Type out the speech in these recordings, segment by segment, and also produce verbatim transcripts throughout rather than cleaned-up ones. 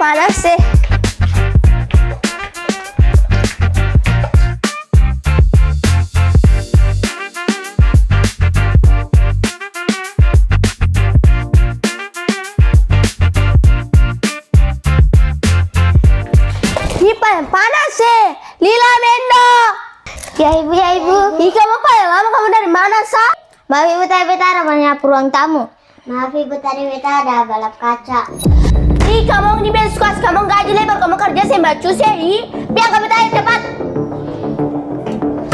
Panas e. Ini paleng panas e. Lila, Bendo. Ya, Ibu, ya, Ibu. Ih, kamu paleng lama, kamu dari mana, sa? Maaf, Ibu, tadi beta ada banyak ruang tamu. Maaf, Ibu, tadi beta ada balap kaca. Ih, kamong ni beta su kas kamong gaji lai, baru kamong karja seng bacus e, ih. Pi angka beta aer capat.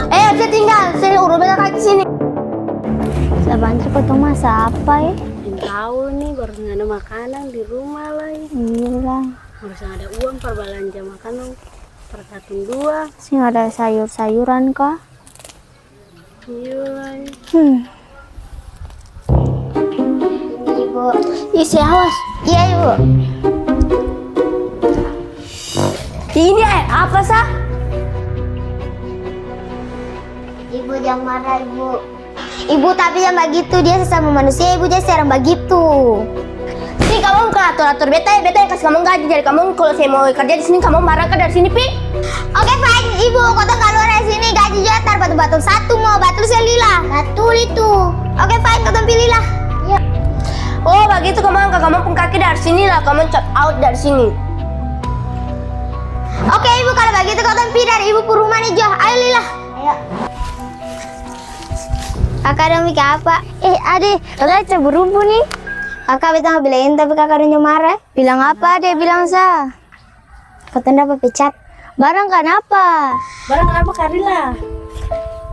Eh, bisa tinggal, sini, urus beta kaki sini. Sabantar, katong masa apa e? Seng tau ni, baru seng ada makanan di rumah lai. Iya lai. Baru seng ada uang par balanja makanan par katong dua. Seng ada sayur-sayuran ka? Iya lai. Hmm. Ibu. Isi, awas. Iya, Ibu. Ini aer apa, sa? Ibu, jang marah, Ibu. Ibu, tapi jang bagitu, dia sesama manusia, Ibu, jang serang bagitu. Pi, kamong ka ator-ator beta e, beta yang kas kamong gaji, jadi kamong kalo seng mau karja di sini, kamong barangkat dari sini, pi. Oke, fine, Ibu, kotong kaluar dari sini, gaji jua tar batul-batul satu, mau batul se Lila. Batul itu. Oke, fine, kotong pi Lila. Iya. Oh, bagitu kamong angka kamong pung kaki dari sini lah, kamong cat out dari sini. Oke, Ibu, kalo bagitu kotong pi dari Ibu pung rumah ni jua. Ayo, Lila. Ayo. Kaka dong biking apa? Eh, ade, kaka cabut rumput ni. Kaka beta mo bilang ini, tapi kaka dong jua marah. Bilang apa, ade? Bilang sa. Katong dapa pecat. Barang kanapa? Barang kanapa, Karila?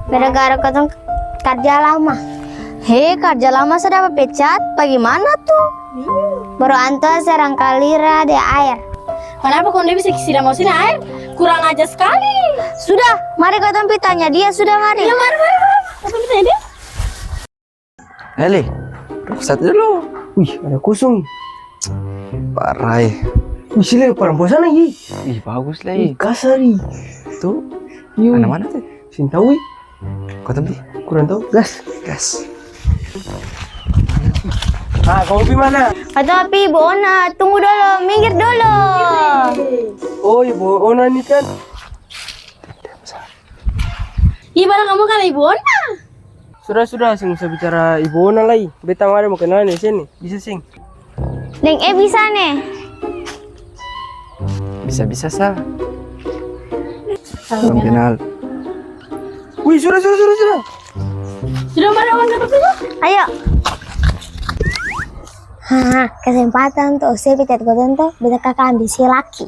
Gara-gara katong karja lama. He, karja lama sa dapa pecat? Bagimana tu? Iya. Baru antua serang Kalira deng aer. Kanapa kong dia bisa sida mau sini aer? Kurang ajar skali. Sudah, mari katong pi tanya dia, sudah mari. Iya, mari, mari, mari. Katong pi tanya dia. Eli, rokok satu dulu. Wih, ada kosong. Parah e. Wih, sini ada parampuang sana, Yi. Ih, bagus lai. Ih, kasar, Yi. Tu, Yi, anak mana tu? Seng tau, Yi. Kotong pi. Kurang tau. Gas. Gas. Ah, kau pi mana? Katong pi Ibu Ona. Tunggu dolo, minggir dolo. Oh, Ibu Ona ni kan. Ih, barang kamu kala Ibu Ona. Sudah, sudah, seng usah bicara Ibu Ona lai. Beta mari mo kenalan deng sini. Bisa seng? Deng e bisa ne. Bisa-bisa sa. Salam kenal. Wih, sudah, sudah, sudah, sudah. Sudah, mari, awan, dapat sudah. Ayo. Ha, kesempatan tu, ose pecat kotong tu, beta kaka ambil se laki.